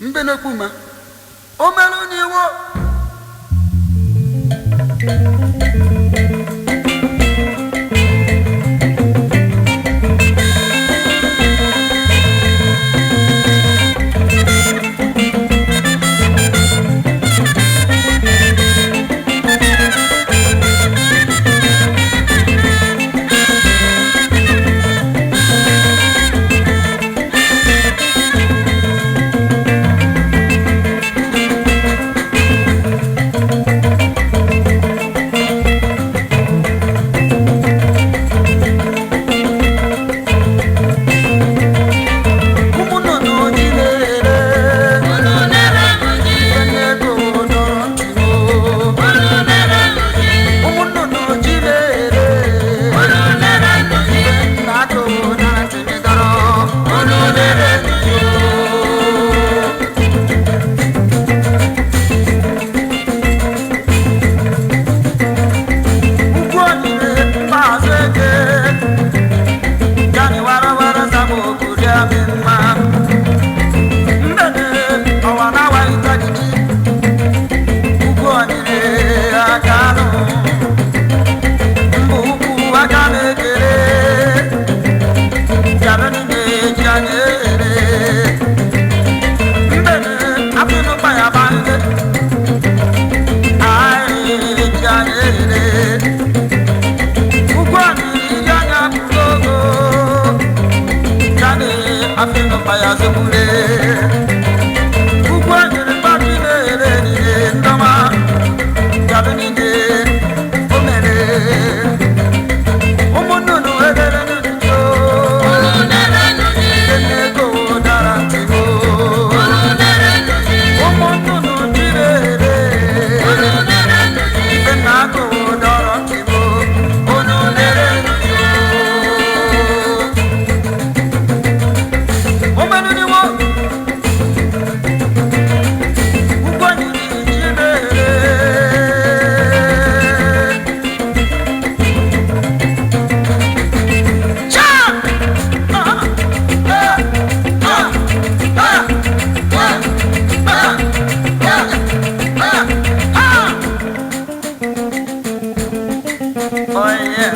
Mbenekwu ma o merụ n'iwo. Ụmụnnụnụ ji na-ere ego dọrọ ntị o. Ụmụnnụnụ ji na-ere na-atụ na ntị dọrọ. Ugwu onyire maazị eke gani warawara zabo kuria mma ndene ọwa na-awa ịtajiji ugwu onyire aka nụ mba ukwu aka na-ekere bịara n'ime ji anya ere ndene apịnụkpa ya bande anyị ji anya ere ugwu anyị ji anya bụrụ ogo jani afinu paya zebule ugwu anyere mmadụ na-ere nile ndọma jabụ niile o mere ụmụ nnụnụ elere n'ujuju ndị ego dara ntịgo ụmụ nnụnụ jiri ere ife na agụ dọrọ ntịgo unu lere n'uju. Omenuniwo ugbo nyiri ji na-ere cha. Ah! Ah! Ah! Ah! Ah! Ah! Ah! Ah! Oh yeah.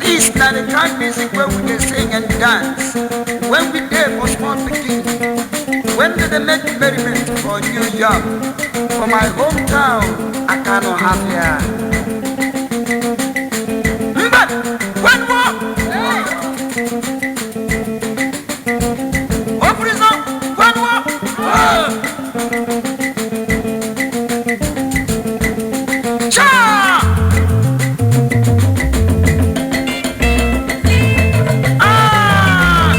This na the kind music where we dey sing and dance when we dey for small pikin, when they dey make merriment for New York, for my hometown, Akano Hafia. Mba, when war? Opriso, when war? Cha! Ah!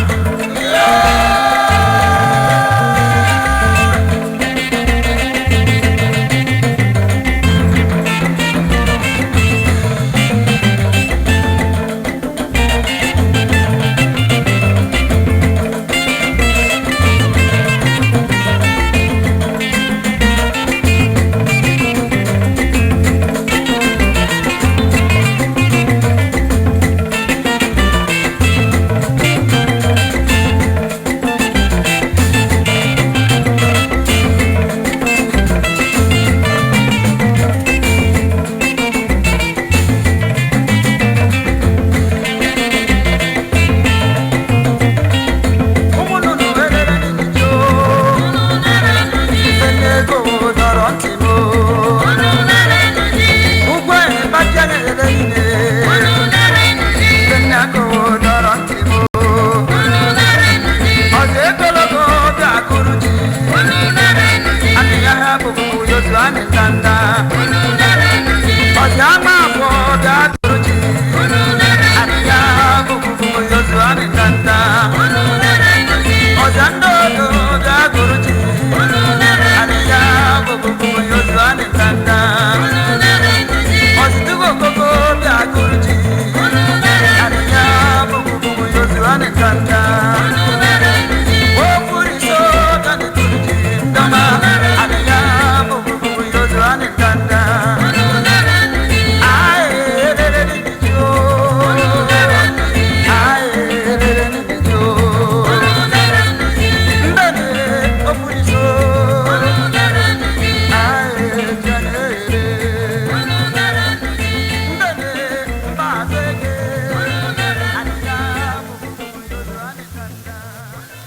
Ụmụnnụnụ elere n'ijiji o, ife n'ego dọrọ ntị m o. Ụgwọ ịgbaja na-ere ine, ife n'ego dọrọ ntị m o. Ọzọ egologo bịa gụrụ ji, anị ya ha bụbu yozu anị ndanda. Ọzọ ama abụọ bịa gụrụ ji, anị ya ha bụbu yozu anị ndanda. Ọzọ ndị odo bịa gụrụ ji, anị ya bụbu yozu anị ndanda. Ọzụtụgo okoko bịa gụrụ ji, anị ya bụbu yozu anị ndanda.